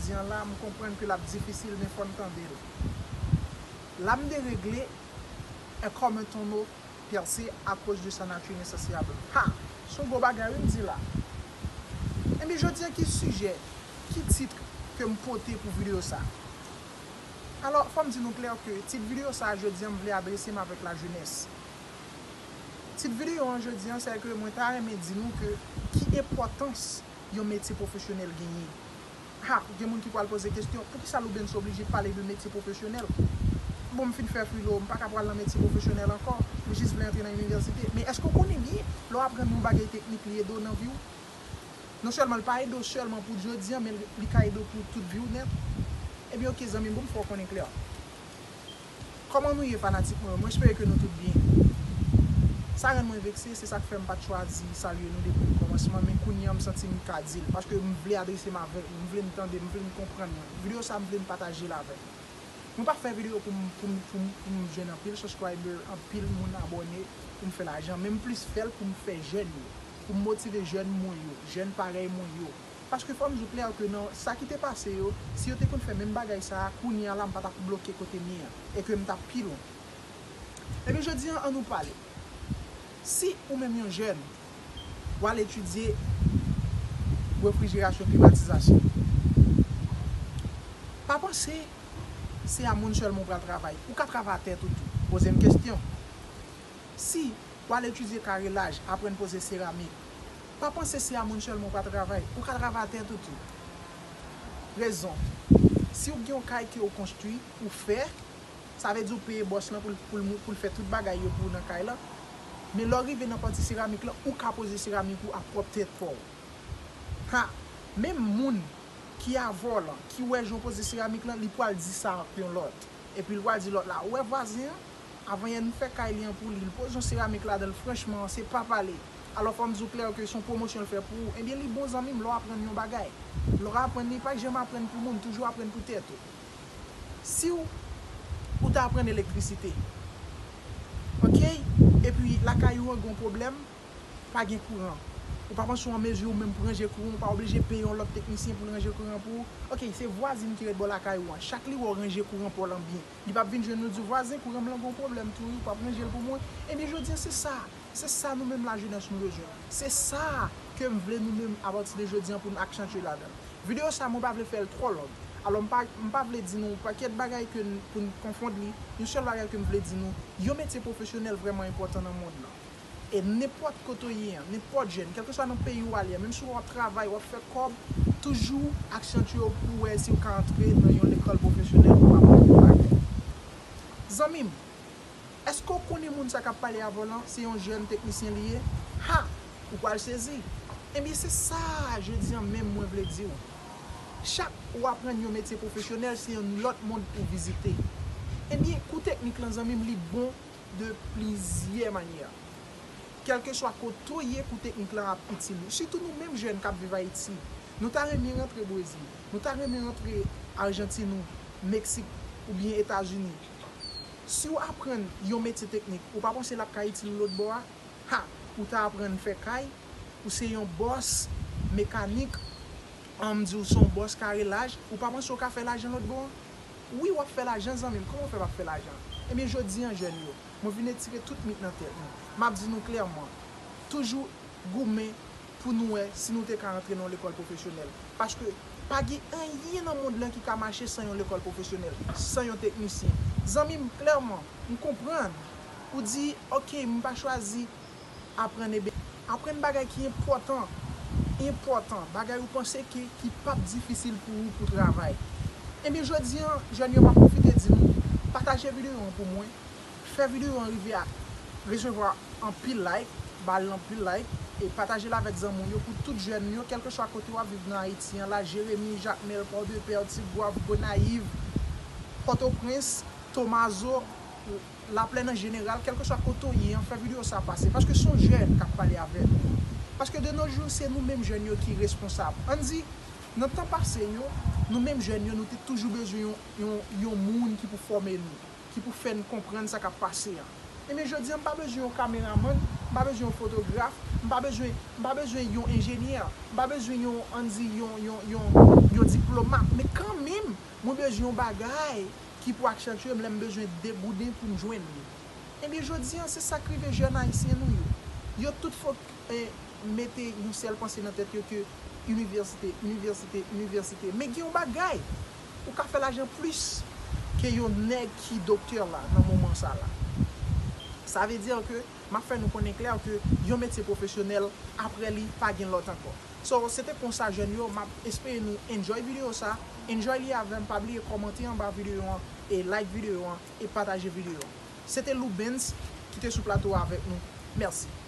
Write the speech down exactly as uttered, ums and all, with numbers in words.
Jodi an la, m konprann ke l ap difisil, men fò n tande l. L'âme déréglée est comme un tonneau percé à cause de sa nature insatiable. Ha! Se yon gwo bagay, wi, m di la. Ebyen, jodi an, ki sijè, ki tit ke m pote pou videyo sa? Alò, fò m di nou klè ke tit videyo sa, jodi an, m vle adrese m avèk lajenès. Tit videyo an, jodi an, se ke mwen ta renmen di nou ke ki enpòtans yon metye pwofesyonèl genyen. Ha, gen moun ki pral poze kesyon, poukisa Loubens oblije pale de metye pwofesyonèl? Bon, m fin fè filo, m pa ka pral nan metye pwofesyonèl ankò. M jis vle antre nan inivèsite. Men èske w konnen byen, lè w aprann yon bagay teknik, li ede w nan vi w? Non sèlman li pa ede w sèlman pou jodi an, men li ka ede w pou tout vi w nèt. Ebyen, oke, zanmi m, bon, m fè w konnen klè. Kòman nou ye, fanatik mwen yo? Mwen espere ke nou tout byen. Sa rann mwen vekse, se sa k fè m pa t chwazi salye nou depi kòmansman, men kounye a m santi m ka di l, paske m vle adrese m avèk nou, m vle n tande, m vle n konprann nou. Videyo sa, m vle n pataje l avèk nou. Mwen pa fè videyo pou m, pou m, pou m, pou m jwenn anpil subscriber, anpil moun abòne, pou m fè lajan, men m plis fè l pou m fè jèn yo, pou m motive jèn mwen yo, jèn parèy mwen yo. Paske fò m di w klè ke nan sa ki te pase yo, si yo te konn fè menm bagay sa a, kounye a la m pa t ap bloke kote m ye an, e ke m t ap pi lwen. Ebyen, jodi an, an nou pale. Si ou menm yon jèn, w al etidye refrijerasyon, klimatizasyon, pa panse se a moun sèlman w pral travay. Ou ka travay a tèt ou tou. Poze m kesyon. Si w al etidye karelaj, aprann poze seramik, pa panse se a moun sèlman w pral travay. Ou ka travay a tèt ou tou. Rezon. Si w gen yon kay ke w konstwi, ou fè, sa vle di w peye bòs lan pou l, pou l, pou l fè tout bagay yo pou w nan kay lan. Men lè w rive nan pati seramik lan, ou ka poze seramik ou a pwòp tèt pa w. Ha! Menm moun ki avè w lan, ki wè jan w poze seramik lan, li pral di sa ak yon lòt. Epi l pral di lòt la, ou wè vwazen an, avan yè n fè kay li an pou li, li poze yon seramik ladan l, franchman, se pa pale. Alò, fò m di w klè ke se yon pwomosyon l fè pou ou. Ebyen, li bon, zanmi m, lè w aprann yon bagay. Lè w aprann, li pa janm aprann pou moun, toujou aprann pou tèt ou. Si w, ou ta aprann elektrisite, oke, epi lakay ou an gen yon pwoblèm, pa gen kouran. Ou pa panse w an mezi ou menm pou ranje kouran, ou pa oblije peye yon lòt teknisyen pou l ranje kouran pou ou. Oke, se vwazin ki ret bò lakay ou an. Chak li wè w ranje kouran pa w lan byen, li p ap vin jwenn ou di, "Vwazen, kouran m lan gen yon pwoblèm tou wi, ou p ap ranje l pou mwen?" Ebyen, jodi an, se sa. Se sa nou menm lajenès nou bezwen. Se sa ke m vle nou menm apati de jodi an pou n aksantye ladan l. Videyo sa, mwen pa vle fè l twò long. Alò, m pa, m pa vle di nou yon pakèt bagay ke n, pou n konfonn li. Yon sèl bagay ke m vle di nou, yon metye pwofesyonèl vrèman enpòtan nan mond lan. E nenpòt kote w ye an, nenpòt jèn, kèlkeswa nan peyi w ale a, menm si w ap travay, w ap fè kòb, toujou aksantye w pou w wè si w ka antre nan yon lekòl pwofesyonèl pou w aprann yon bagay. Zanmi m, èske w konnen moun sa k ap pale avè w lan, se yon jèn teknisyen li ye? Ha! Ou pral sezi. Ebyen, se sa, jodi an menm, mwen vle di w. Chak ou aprann yon metye pwofesyonèl, se yon lòt mond ou vizite. Ebyen, kou teknik lan, zanmi m, li bon de plizyè manyè. Kèlkeswa kote w ye, kou teknik lan ap itil ou. Sitou nou menm jèn k ap viv Ayiti. Nou ta renmen rantre Brezil. Nou ta renmen rantre Ajantin ou Meksik oubyen Etazini. Si w aprann yon metye teknik, ou pa panse l ap ka itil ou lòt bò a? Ha! Ou ta aprann fè kay, ou se yon bòs mekanik, an, m di w se yon bòs karelaj, ou pa panse w ka fè lajan lòt bò an? Wi, w ap fè lajan, zanmi m. Kòman w fè p ap fè lajan? Ebyen, jodi an, jèn yo, mwen vin retire tout mit nan tèt nou. M ap di nou klèman, toujou goumen pou nou wè si nou te ka rantre nan yon lekòl pwofesyonèl. Paske pa gen anyen nan mond lan ki ka mache san yon lekòl pwofesyonèl, san yon teknisyen. Zanmi m, klèman, m konprann. Ou di, "Oke, m pa chwazi aprann, ebyen, aprann bagay ki enpòtan, enpòtan, bagay ou panse ke, ki p ap difisil pou ou pou travay." Ebyen, jodi an, jèn yo, m ap pwofite di nou, pataje videyo an pou mwen, fè videyo an rive a resevwa anpil like, ba l anpil like, e pataje l avèk zanmi w yo, pou tout jèn yo, kèlkeswa kote w ap viv nan Ayiti an, la Jeremi, Jakmèl, Pòdepè, Tigwav, Gonayiv, Pòtoprens, Tomazo, Laplèn an jeneral, kèlkeswa kote w ye an, fè videyo sa pase. Paske se yon jèn k ap pale avè nou. Paske de nos jours, se nou menm jèn yo ki responsab. Ann di, nan tan pase yo, nou menm jèn yo, nou te toujou bezwen yon, yon, yon moun ki pou fòme nou, ki pou fè n konprann sa k ap pase an. Ebyen, jodi an, m pa bezwen yon kameramann, m pa bezwen yon fotograf, m pa bezwen, m pa bezwen yon enjenyè, m pa bezwen yon, ann di, yon, yon, yon, yon diplomat, men Yon bagay ki pou Accenture m lè m bezwen de gouden pou m jwenn li. Ebyen, jodi an, se sa k rive jèn ayisyen nou yo. Yo tout fòk eh, mete yon sèl panse nan tèt yo ke inivèsite, inivèsite, inivèsite. Men gen yon bagay, ou ka fè lajan plis ke yon nèg ki doktè la nan moman sa la. Sa vle di ke m ap fè nou konnen klè ke yon metye pwofesyonèl, apre li, pa gen lòt ankò. So, se te konsa, jèn yo, m ap espere nou enjoy videyo sa. Enjoy li avè m, pa bliye kòmante anba videyo an, e like videyo an, e pataje videyo an. Se te Lou Benz ki te sou plato a avèk nou. Mèsi.